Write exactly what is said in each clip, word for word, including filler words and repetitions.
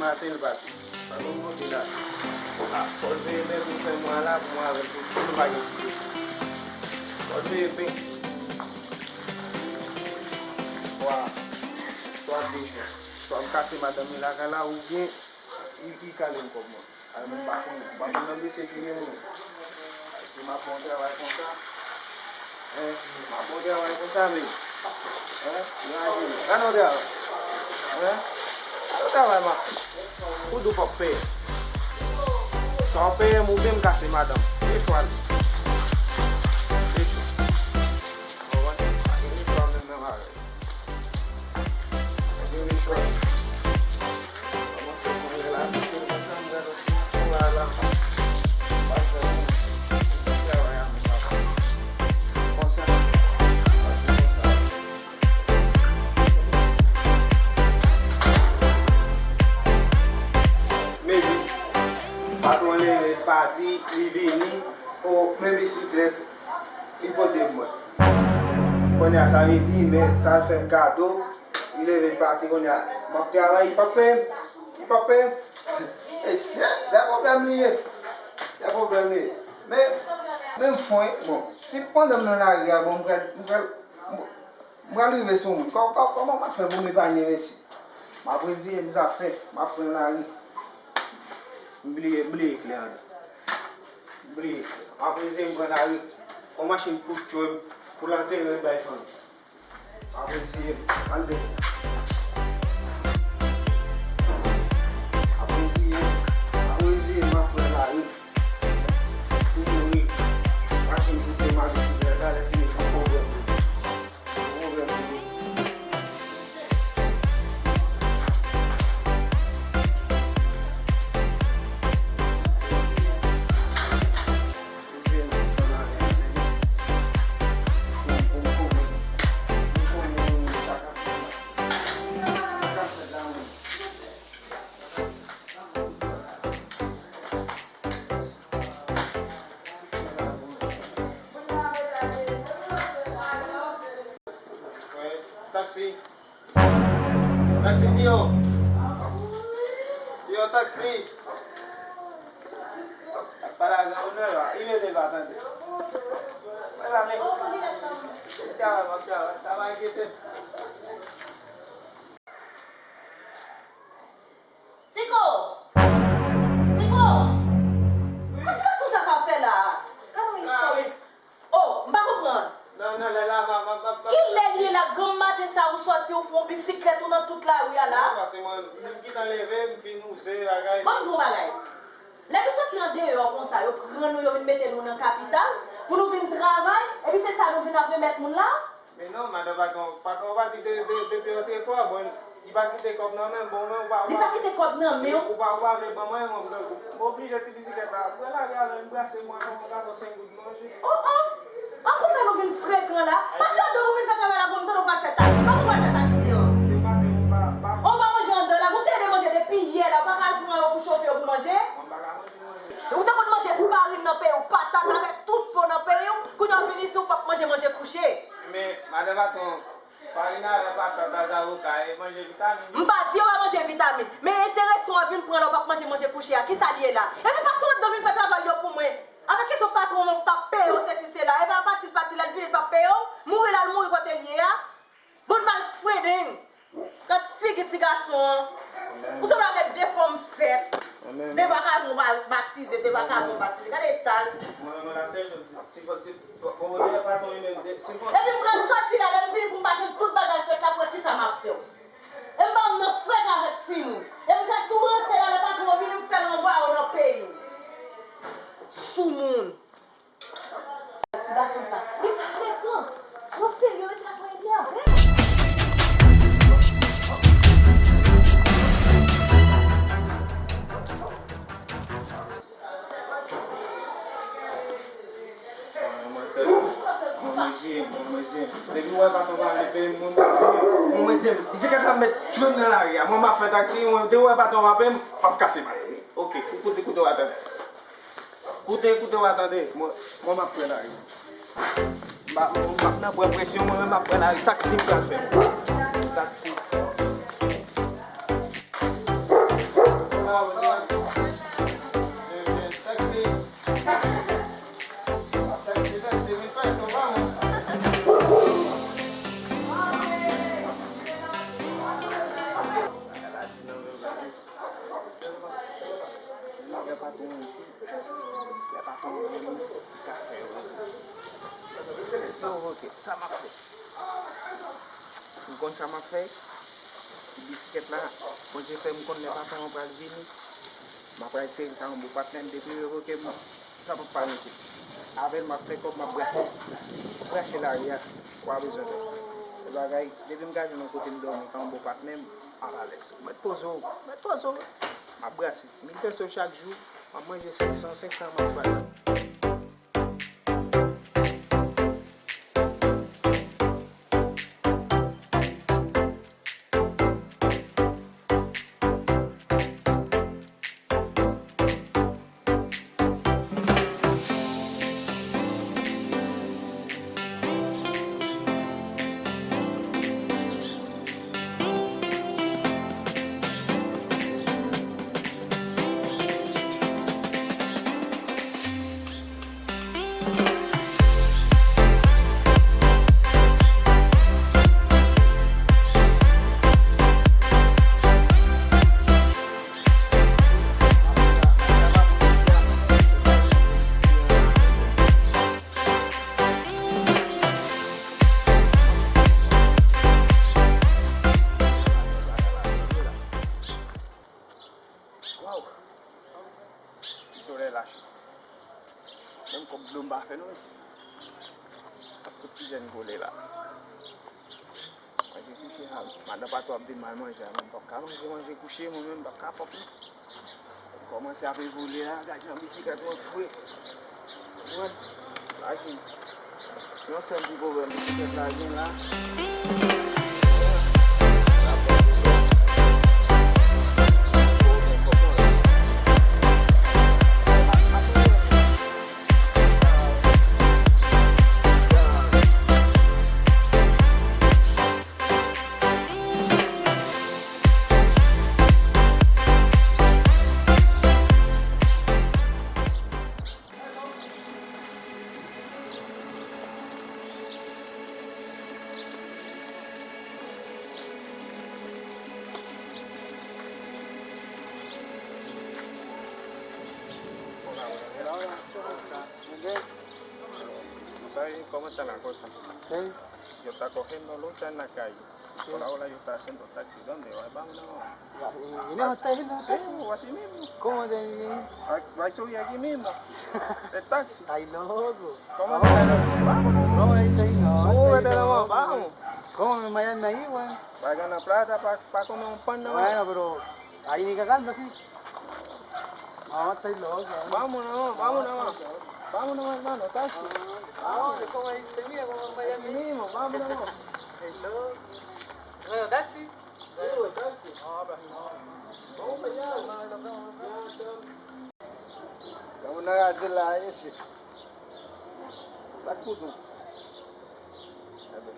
Gate l pati. Sa nou monte la. A, fò l veye byen pou fè mwa la, pou mwa avèk tout moun pa gen plis. Fò l veye byen. Swa, swa de chwa. Swa m kase madanm li lakay la, oubyen li, li kale m kòb mwen. Ay, mwen pa konn, pa konn nan mesye ki gen mwen. Ay, si m ap bon travay konsa. Hein? M ap bon travay konsa, men. Hein? Imajine. Gade yon travay. Hein? Gade yon travay, ma. Ou di w fòk peye. Swa w peye m oubyen m kase madanm. De chwa. De chwa. Ou konprann? Pa gen de chwa menm, menm avè l. Pa gen de chwa. Kòmanse kounye la, misye konsa, m gade si m tou la, la. M pa fè moun. M travay a m, papa. Konsa. Mezi, patwon leve, pati, li vini, o, men bisiklèt, li pote mwen. Kounye a, sa vle di, men sa l fè m kado, li leve, l pati, kounye a, m ap travay, li p ap peye m, li p ap peye m. E se de pwoblèm li ye, de pwoblèm li ye. Men, men m fon, bon, si pandan m nan lari a, bon, m pral, m pral, m M pral rive sou moun. Kò-, kò-, kòman m ap fè pou m epanye mesye? M ap reziye m, zafè, m ap pran lari. M bliye, m bliye kle anndan. M bliye kle. M ap reziye m pran lari. Yon machin pou tchwe m, pou l antere l bay fanmi. M ap reziye m, al de. M ap reziye m, m ap reziye m, m ap pran lari. Pou mouri. Machin pou tchwe m ak bisiklèt la, lè fini pou pwoblèm. Taxi. Taxi, Tio. Tio, taxi. Pale a gran onè la. Li rele pa tande. Mwen la, men. Travay, mwen travay. Travay, kite. Tiko! Tiko! Kòman ti gason sa sa fè la? Gade yon istwa. Ah, wi. Oh, m pa konprann. Nan, nan, lè la, va, va, va, va. Kilè l ye la, granm maten sa, ou sòti, ou pran yon bisiklèt, ou nan tout lari a la? Non, paske mwen, m gentan leve, m fin wouze, bagay. Ban m di w yon bagay. Lè nou sòti andeyò konsa, yo pran nou, yo vin mete nou nan kapital, pou nou vin travay, epi se sa nou vin ap remèt moun la? Men non, madan patwon, patwon pa kite de, de, depi antre fwa, bon, li pa kite kòb nan men m, bon, men ou pa, ou pa, li pa kite kòb nan men w? Ou pa, ou pa vle ban mwen, mwen, mwen, mwen oblije ti bisiklèt la. Mwen lage avè l, li brase mwen kòm yon gason senk goud manje. Oh, oh! An konsa nou vin frekan la. Pase anndan pou vin fè travay la pou m tande w pral fè taksi. Kòman w pral fè taksi an? Se pa menm, pa, pa. Ou pa manje anndan la, gon seri de manje depi yè la, ou pa ka al pran yo pou chofe yo pou manje? Mwen pa ka manje manje. Ou te konn manje farin nan peyi w, patat avèk tout pon nan peyi w, kounye a w vin isi w p ap manje manje kouche. Men, madan patwon, farin avèk patat a zavoka, e manje vitamin. M pa di yo pa manje vitamin, men enterese w a vin pran lè w p ap manje manje kouche a, kisa l ye la? Epi pase w anndan vin fè travay yo pou mwen. Avèk kesyon patwon an, m p ap peye w, sesi sela. Epi a pati l pati, lè l vini l p ap peye w, mouri l al mouri kote l ye a. Bann malfredeng. Gad figi ti gason an. Ou sanble avèk de fanm fèt. De vakabon ba-, batize, de vakabon batize. Gade eta l. Mwen, mwen la sèl, si, si, bon, bon, patwon li menm, si, bon. Epi m pral sòti la, lè m vini pou m pa jwenn tout bagay fèt la, pou wè kisa m ap fè w. E m pa nan frèt avèk timoun. E m ka sou ranse la, lè patwon vini, m fè l ranvwaye w nan peyi w. Soumoun. Ti gason sa. Li frekan. Non, serye, ti gason enève. Mwen, mwen, se, mwen, mwen, je, mwen, mwen, je. Depi w wè patwon pa vle peye m, mwen, mwen, je, mwen, mwen, je. Bisiklèt la mèt jwenn nan lari a. Mwen, m ap fè taksi, mwen, depi w wè patwon pa peye m, m ap kase bagay. Ok, koute, koute, w a tande. Koute, koute, w a tande. Mwen, mwen, m ap pran lari. M pa, m pa nan pran presyon, mwen, mwen, m ap pran lari. Taksi, m pral fè. Taksi. Konn sa m ap fè? Ti bisiklèt la, Bondye fè m konn lè patwon an pral vini. M ap pral sere l, sa yon bon patnè m, depi yo evoke m, sa p ap pa rete. Avè l, m ap fè kòb, m ap brase. Brase lari a, ou pa bezwen pè. Se bagay, depi m ka jwenn yon kote m dòmi, sa yon bon patnè m, m ap alèz. Ou mèt poze w, mèt poze w. M ap brase. Mil peso chak jou, m ap manje senk san, senk san m ap bay. Waw! Ti solèy la cho. Menm kòb dlo m pa fè non isi. Tout ti jèn kole la. Manje kouche a, madan patwon ap vin m al manje a, mwen m p ap ka manje, manje kouche, mwen menm m p ap ka pòp non. Kòmanse ap evolye la, gad jan bisiklèt mwen fre. Konprann? Imajine. Yon sèl ti pwoblèm bisiklèt la gen la. Sa e kòman tan la konsa? Yo ta cogiendo lucha en la calle. Por ahora yo está haciendo taxi. ¿Dónde va? Vamos, no. Vamos. Sí, o así mismo. ¿Cómo te dices? Vai, vai subir aquí mismo. El taxi. Ay, loco. ¿Cómo que no? Vamos. No, ahí está, ahí no. Súbete, no, vamos. ¿Cómo me mandan ahí, weón? Va a ganar plata para comer un pan, no. Bueno, pero ahí ni cagando, sí. Vamos, estáis locos, ¿eh? Vámonos, vámonos. Vámonos, hermano, taxi. Vamos, como dice, mira, como en Miami. Así mismo, vámonos. Hello. Bueno, taxi. Vamos para allá. Vamos para allá. Vamos a hacer la S. Sa k pou nou? Enben,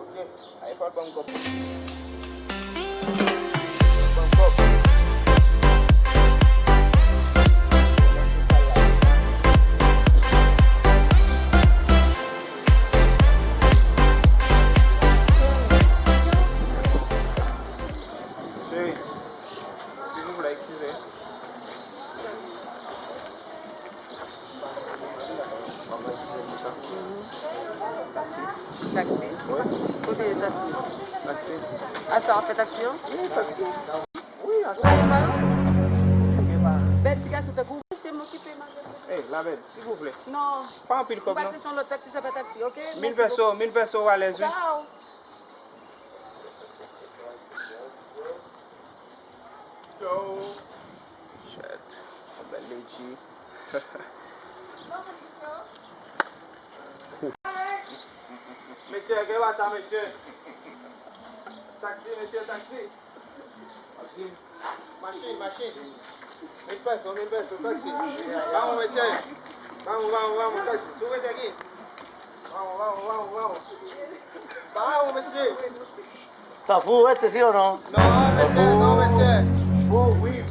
oke. Ay, fò l ban m kòb. Ban m kòb. Kòmanse sal la. Cheri, silvouplè, eskize. Taxi? Wi. Kote taxi? Taxi. A sa w ap fè taxi an? Wi, taxi. Wi, a sa. Bèl ti gason tankou w. Se m okipe, madanm. Ey, la bèl, silvouplè. Non. Pa anpil kòb, non. Ou pral chèche yon lòt taxi, se pa taxi, oke? Mil peso, mil peso, ou alèz, wi. Ciao. Yo. Shit. Yon bèl Litchi. Mesye, gen pa sa, mesye. Taxi, mesye, taxi. Machin, machin. Mil peso, mil peso, taxi. Vamos, mesye. Vamos, vamos, vamos, taxi. Súbete aquí. Vamos, vamos, vamos, vamos. Vamos, mesye. Está fuerte, ¿sí o no? No, mesye, no, mesye. Oh, oui.